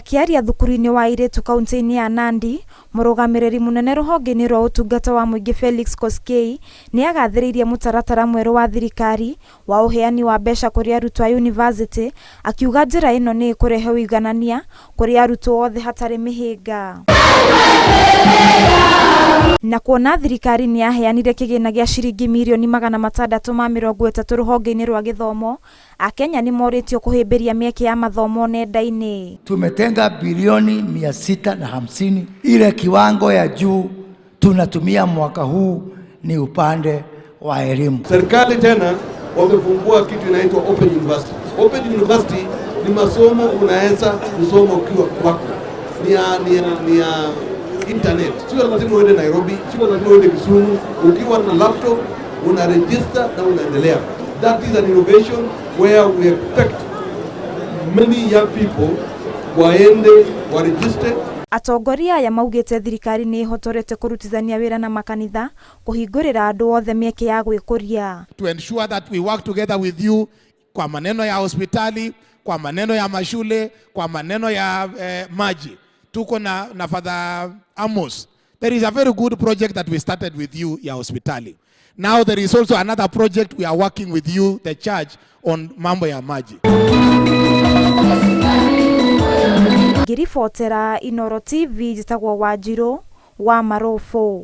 Akĩaria thukuru-inĩ wa airĩtu kaunti-inĩ ya Nandi, mũrũgamĩrĩri mũnene rũhonge-inĩ rwa ũtungata wa mũingĩ Felix Koskei nĩ agathĩrĩirie mũtaratara mwerũ wa thirikari wa ũheani wa mbeca kũrĩ arutwo a yunivasĩtĩ, akiuga njĩra ĩno nĩ ĩkũrehe ũiganania kũrĩ arutwo othe hatarĩ mĩhĩnga. Na kuona thirikari nĩ yaheanire kĩgĩna gĩa ciringi mirioni 630 rũhonge-inĩ rwa gĩthomo, Akenya nĩ morĩtio kũhĩmbĩria mĩeke ya mathomo nenda-inĩ. Tumetenga bilioni 650, ile kiwango ya juu tunatumia mwaka huu ni upande wa elimu. Serikali tena wamefungua kitu inaitwa Open University. Open University ni masomo unaweza kusoma ukiwa kwako, ni ya internet, sio lazima uende Nairobi, sio lazima uende Kisumu. Ukiwa na laptop una register na unaendelea. That is an innovation where we expect many young people waende wa register. Atongoria aya maugĩte thirikari nĩ ĩhotorete kũrutithania wĩra na makanitha kũhingũrĩra andũ othe mĩeke ya gwĩkũria. To ensure that we work together with you kwa maneno ya hospitali, kwa maneno ya mashule, kwa maneno ya maji. Tuko na Father Amos. There is a very good project that we started with you ya hospitali. Now there is also another project we are working with you, the church, on mambo ya maji. Ngĩribotera Inoro TV, njĩtagwo Wanjirũ wa Marũbũ.